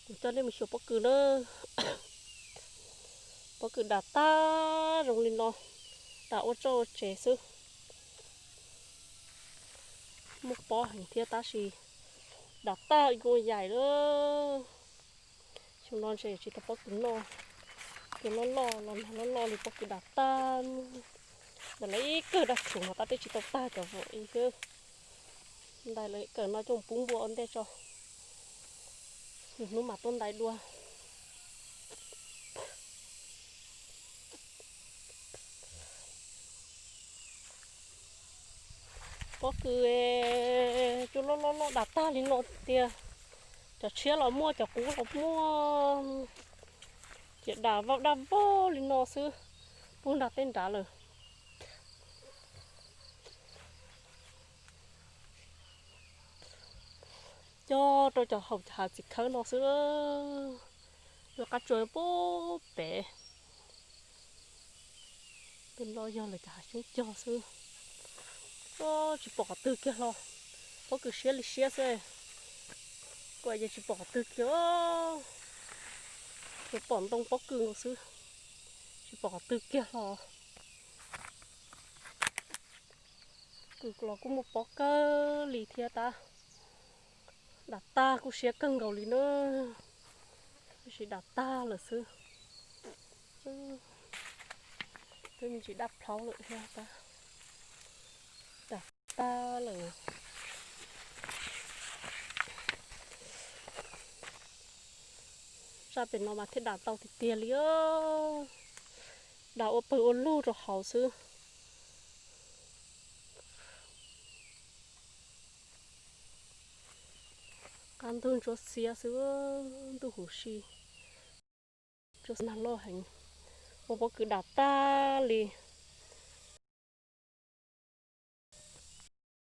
Kuv coj nej mus xyuas pob kws na. Pob kws dam tag zoo li no, dam ua txoj ua tsev xwb. Muaj pob heev thiab tab sis dam tag ua yaim lawm. Xyoo no ntshe tsis tau pob kws noj, cua loj loj los nag loj loj li pob kws dam tag. Ntawm lawv ib kawm dab tshum mas tab twb tsis tau tag cov vwm ib xwb. Ntais lawv kawm no coj pub npua ua ntej tso, lwm hnub mam tuaj ntais dua. Pob kws cua loj loj loj dam tag li no tiag. Cov tshiab los muaj, cov qub los muaj, ces dam vau dab vog li no xwb, puag nram tej nrad lawm. Cog rau cov hav txiv khawb no xwb. Lawv qab tsuas puag pem. Tej no yog lawv cov hav xyoob cog xwb. Tsis pom qhov twg kiag hlo, pob kws siab li siab xwb. Kuv ces tsis pom qhov twg kiag, tsuas pom ntoo pob kws nkaus xwb, tsis pom qhov twg kiag hlo. Kws los kuj muaj pob kawg li thiab tab, dam tag kuj siab kawg nkaus li na, tab sis dam tag lawm xwb. Twb me ntsis dab plhaub lawm thiab tab, dam tag lawm. Zaj pem no mas thiaj dam tau tiag tiag li, dam ua pawg ua lug rau hauv xwb. Qab ntuj ntsuab xiab xwb, ntuj huv si, ntsuab xiab nag loj heev, ua pob kws dam tag li.